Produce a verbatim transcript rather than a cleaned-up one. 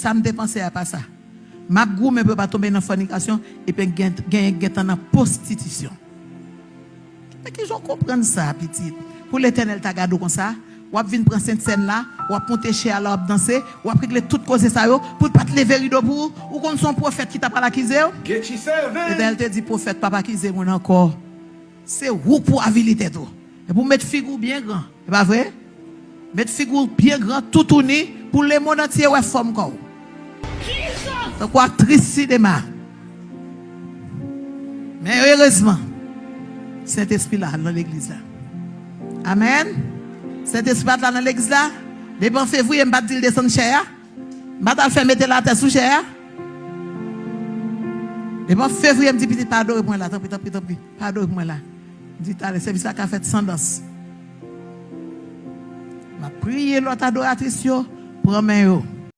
Sa m te panse a pa sa. M ap goumen pou yo pa tonbe nan fònikasyon epi gen, gen, gentan nan pwostitisyon. Men ki jan w konprann sa, pitit? Pou Letènèl ta gade w konsa, w ap vin pran sentsèn la, w ap monte chè a la, w ap danse, w ap regle tout koze sa yo, pou l pa t leve rido pou ou. Ou konn se yon pwofèt ki ta pral akize w? Get you seven. Letènèl te di pwofèt, p ap akize moun ankò. Se ou k pou avili tèt ou. Epi w met figi w byen gran. E pa vre? Met figi w byen gran, toutouni, pou lemonn antye wè fòm kò w. Tankou aktris sinema. Men erezman, Sentespri la nan legliz la. Amèn. Sentespri pa t la nan legliz la. Depi an fevriye, m pa t di l desann chè a. M pa t al fè mete l atè sou chè a. Depi an fevriye, m di, pitit, pa adore pou mwen la, tanpri, tanpri, tanpri. Pa adore pou mwen la. M di, talè, sèvis la ka fèt san dans. M ap priye lòt adoratris yo, pran men yo.